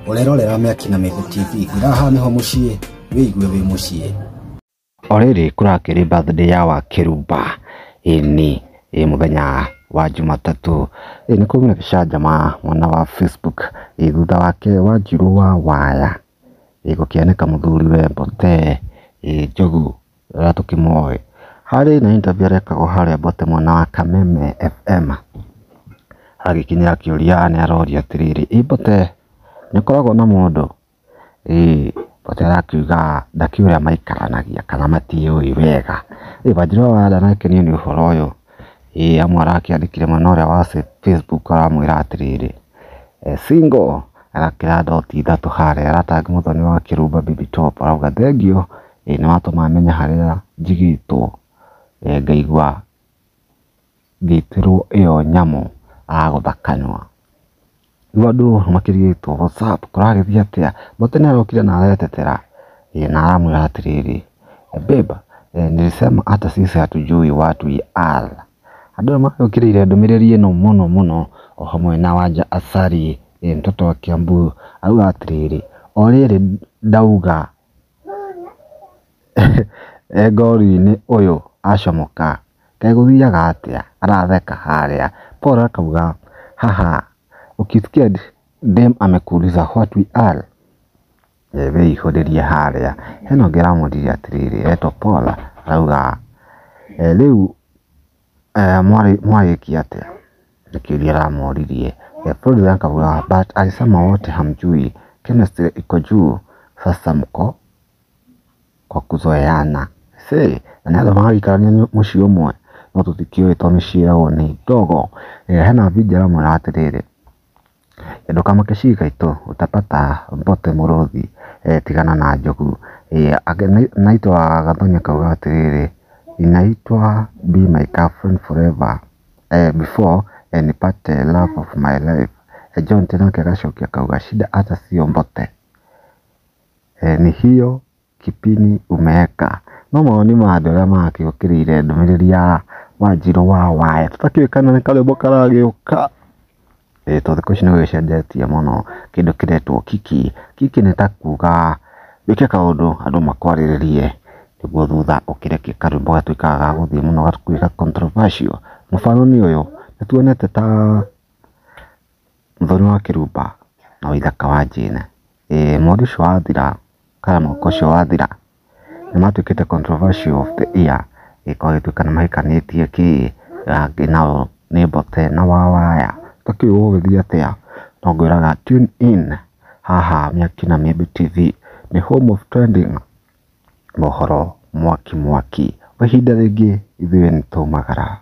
Ũrerorera Mĩaki na Mĩembe TV, ngwĩra haha nĩho mũciĩ, wĩigue wĩ mũciĩ. O rĩrĩ kũrakĩrĩ birthday ya Wakĩrumba, ĩni ĩ mũthenya wa Jumatatũ, ĩ nĩ kũrĩ na gĩcanjama mwena wa Facebook, ĩ thutha wake Wanjirũ wa Waya, ĩ gũkĩanĩka mũthuriwe Mbote, ĩ Njogu ũrĩa tũkĩmoĩ. Harĩ na interview arekagwo harĩa Mbote mwena wa Kameme FM, agĩkinyĩra kĩũria nĩ aroria atĩrĩrĩ, ĩ Mbote nĩ ũkoragwo na mũndũ? Ĩ Mbote arakiuga ndakĩũĩ ũrĩa maikaranagia kana matiĩũĩ wega. Ĩ Wanjirũ wa Waya ndanakenio nĩ ũhoro ũyũ, ĩ amwe arakĩandĩkire mwena ũrĩa wa Facebook aramwĩra atĩrĩrĩ, single agakĩra doti ithatũ harĩa aratag Mũthoni wa Kĩrumba Baby Top arauga thengiũ, ĩ nĩ watũma menye harĩa njigĩtwo, ngaigua ngĩitĩrwo ĩyo nyamũ agũtha kanua. Rĩu andũ makĩrigĩtwo what's up, kũragĩthiĩ atĩa? Mbote nĩ arokire na aretetera, ĩ na aramwĩra atĩrĩrĩ, babe, nilisema hata sisi hatujui what we are. Andũ aya magĩũkĩrĩire ndũmĩrĩri ĩno mũno mũno o hamwe na Wanja Asali, ĩ mtoto wa Kiambu, auga atĩrĩrĩ, o rĩrĩ ndauga e ngori-inĩ ũyũ acomoka, kaĩ gũthiaga atĩa? Aratheka harĩa. Paul akauga haha, ukisikia dem amekuuliza what we are, wĩihũrĩrie harĩa. Hena ũngĩ aramũririe atĩrĩrĩ, etwo Paul, arauga rĩu mwarĩkia atĩa? Nĩ kĩũria aramũririe. Florida akauga but alisema wote hamjui, chemistry iko juu, sasa mko kwa kuzoeana. See, na nĩ andũ maraikarania mũciĩ ũmwe no tũtikĩũĩ to mĩciĩ ĩragwo nĩ ndogo. Hena video aramwĩra atĩrĩrĩ, ndũkamake cigaitũ utapata Mbote mũrũthi, tigana na Njogu. Naitwa Gathoni akauga atĩrĩrĩ, inaitwa be my girlfriend forever, before nipate love of my life. John tena nake agacokia akauga shida hata sio Mbote, ni hiyo kipini umeweka. No mawoni ma andũ arĩa marakĩũkĩrĩire ndũmĩrĩri ya Wanjirũ wa Waya, tũtakĩũĩ kana nĩ karwĩmbo karagĩũka. Ĩ tondũ thikũ ici nĩ gũgĩcenjetie mũno kĩndũ kĩretwo kiki. Kiki nĩ ta kuga wĩke kaũndũ andũ makwarĩrĩrie nĩguo thutha ũkĩrekie karwĩmbo gatuĩkaga ga gũthiĩ mũno gatuĩka controversial. Mũbano nĩ ũyũ, nĩ tuonete ta Mũthoni wa Kĩrumba na Waithaka wa Jane. Ĩ mweri ũcio wathira kana mwaka ũcio wathira nĩ matuĩkĩte controversial of the year, ĩ kwagĩtuĩka nĩ mahikanĩtie kĩ, angĩ nao nĩ Mbote na Wawaya. Tũtakĩũĩ gũgũgĩthiĩ atĩa, no ngwĩraga tune in haha Mĩaki na Mĩembe TV, nĩ home of trending mohoro mwaki mwaki. Kwa ihinda rĩngĩ ithuĩ nĩ twaumagara.